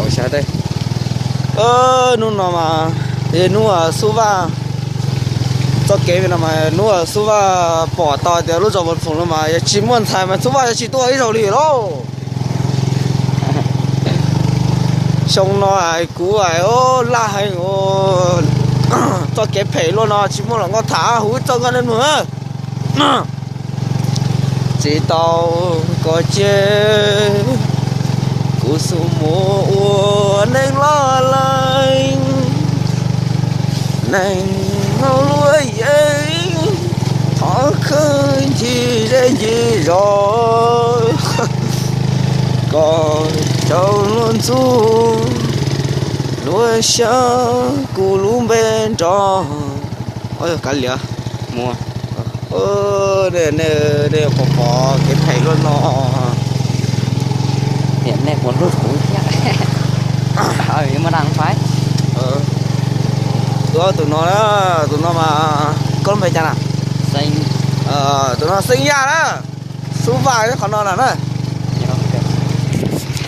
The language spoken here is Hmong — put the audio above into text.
Sab teb, hnub no mas, hnub Xub Vaj, txoj kev no mas hnub Xub Vaj pom tau tias lub zos Vaj Phoom no mas yog tsis muaj ntxhais mas Xub Vaj yuav tsis tuaj ib zaug li lauj. Xyoo no kuv laj heev, txoj kev phem luaj no tsis muaj hluas nkauj tham, hu txoj nkauj nej mloog. Tsis tau koj ces kuv xub mus ua neej loj leej, neeg hauv luag yeej thov khwb ncig zej ncig zos, kom tau luag ntxub luag xyaw kuv lub npe nrov. Kav liam, mus, nej pom pom kev phem luaj no. Niam nej puas hlub kuv thiab? Muaj dab fais. Tus no, tus no mas koj lub npe cas na? Tus no Xeeb Yaj na. Xub Vaj nyob qhov no na na.